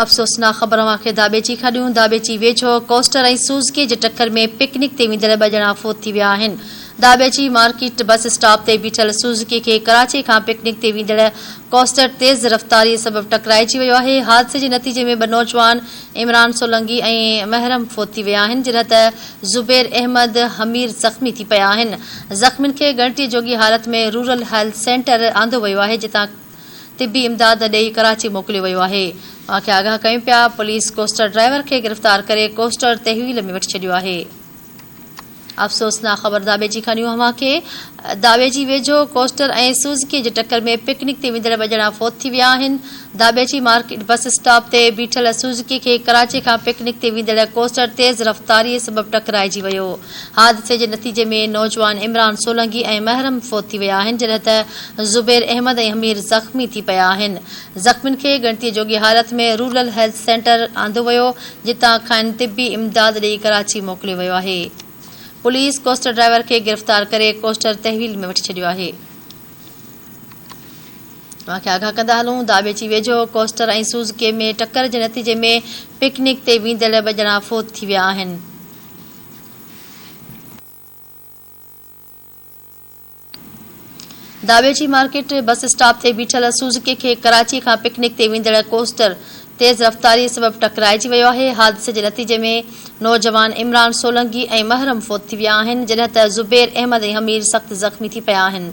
افسوسناڪ خبر اوهان کي داٻيچي کان ڏيون، داٻيچي ويجهو ڪوسٽر ۽ سوزڪي جي ٽڪر ۾ پڪنڪ تي ويندڙ ٻه ڄڻا فوت ٿي ويا آهن. داٻيچي مارڪيٽ بس اسٽاپ تي بيٺل سوزڪي کي ڪراچي کان پڪنڪ تي ويندڙ ڪوسٽر تيز رفتاري سبب ٽڪرائجي ويو آهي. حادثي جي نتيجي ۾ ٻه نوجوان عمران سولنگي ۽ محرم فوت ٿي ويا آهن جڏهن ته زبير احمد حمير زخمي ٿي پيا آهن. زخمين کي ڳڻتي جوڳي حالت ۾ رورل هيلٿ سينٽر آندو ويو آهي جتان طبي امداد ڏئي ڪراچي موڪليو ويو آهي. اوهان کي آگاهه ڪيون پيا پوليس ڪوسٽر ڊرائيور کي گرفتار ڪري ڪوسٽر تحويل ۾ وٺي ڇڏيو آهي. افسوسناڪ خبر داٻيجي کان ڏيون اوهان کي داٻيجي ويجهو ڪوسٽر ۽ سوزڪي جي ٽڪر ۾ پڪنڪ تي ويندڙ ٻه ڄڻا فوت ٿي ويا آهن. داٻيجي مارڪيٽ بس اسٽاپ تي بيٺل سوزڪي کي ڪراچي کان پڪنڪ تي ويندڙ ڪوسٽر تيز رفتاري سبب ٽڪرائجي ويو. حادثي جي نتيجي ۾ نوجوان عمران سولنگي ۽ محرم فوت ٿي ويا آهن جڏهن ته زبير احمد ۽ حمير زخمي ٿي پيا آهن. زخمين کي ڳڻتي جوڳي حالت ۾ رورل هيلٿ سينٽر آندو ويو جتان کانئن طبي امداد ڏئي ڪراچي موڪليو ويو آهي. پوليس ڪوسٽر ڊرائيور کي گرفتار ڪري ڪوسٽر تحويل ۾ وٺي ڇڏيو آهي. اوهان کي آگاهه ڪندا هلون داٻيچي ويجهو ڪوسٽر ۽ سوزڪي ۾ ٽڪر جي نتيجي ۾ پڪنڪ تي ويندڙ ٻه ڄڻا فوت ٿي ويا آهن. داٻيچي مارڪيٽ بس اسٽاپ تي بيٺل سوزڪي کي ڪراچي کان پڪنڪ تي ويندڙ ڪوسٽر تيز رفتاري سبب ٽڪرائجي ويو آهي، حادثي جي نتيجي ۾ نوجوان عمران سولنگي ۽ محرم فوت ٿي ويا آهن، جڏهن ته زبير احمد ۽ حمير سخت زخمي ٿي پيا آهن.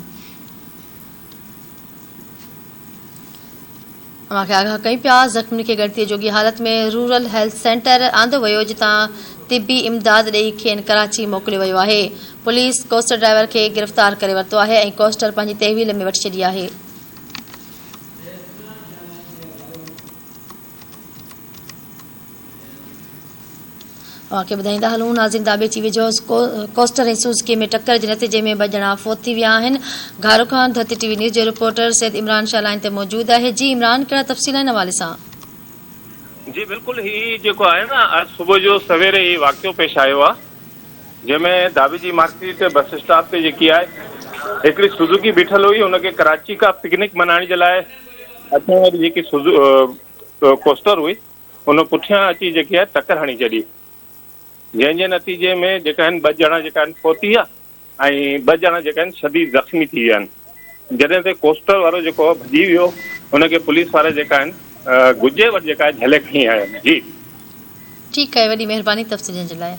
اوهان کي آگاهه ڪيون پيا، زخمين کي ڳڻتي جوڳي حالت ۾ رورل هيلٿ سينٽر آندو ويو جتان طبي امداد ڏئي کين ڪراچي موڪليو ويو آهي، پوليس ڪوسٽر ڊرائيور کي گرفتار ڪري ورتو آهي ۽ ڪوسٽر پنهنجي تحويل ۾ وٺي ڇڏي آهي. اوهان کي ٻڌائيندا هلون ناظرين داٻيچي ويجهو ڪوسٽر ۽ سوزڪي ۾ ٽڪر جي نتيجي ۾ ٻه ڄڻا فوت ٿي ويا آهن گهارو کان ڌرتي ٽي وي نيوز جو رپورٽر سيد عمران شاهه لائين تي موجود آهي جي عمران ڪهڙا تفصيل آهن حوالي سان. جي بلڪل هي جيڪو آهي نه اڄ صبح جو سويري هي واقعو پيش آيو آهي جنهن ۾ داٻيجي مارڪيٽ بس اسٽاپ تي جيڪي آهي هڪڙي سوزوڪي بيٺل هئي ان کي ڪراچي کان پڪنڪ منائڻ جي لاء اچڻ واري جيڪي سوزو ڪوسٽر هئي ان پٺيان اچي جيڪي آهي ٽڪر هڻي ڇڏي جنهن جي نتيجي ۾ جيڪا آهن ٻه ڄڻا جيڪا آهن فوت ٿي ويا ۽ ٻه ڄڻا جيڪا آهن شديد زخمي ٿي ويا آهن جڏهن ته ڪوسٽر وارو جيڪو آهي ڀڄي ويو ان کي پوليس وارا جيڪا آهن گجي وٽ جيڪا آهي جهلي کڻي آيا آهن جي. ٺيڪ آهي وڏي مهرباني تفصيل ڏيڻ جي لاء.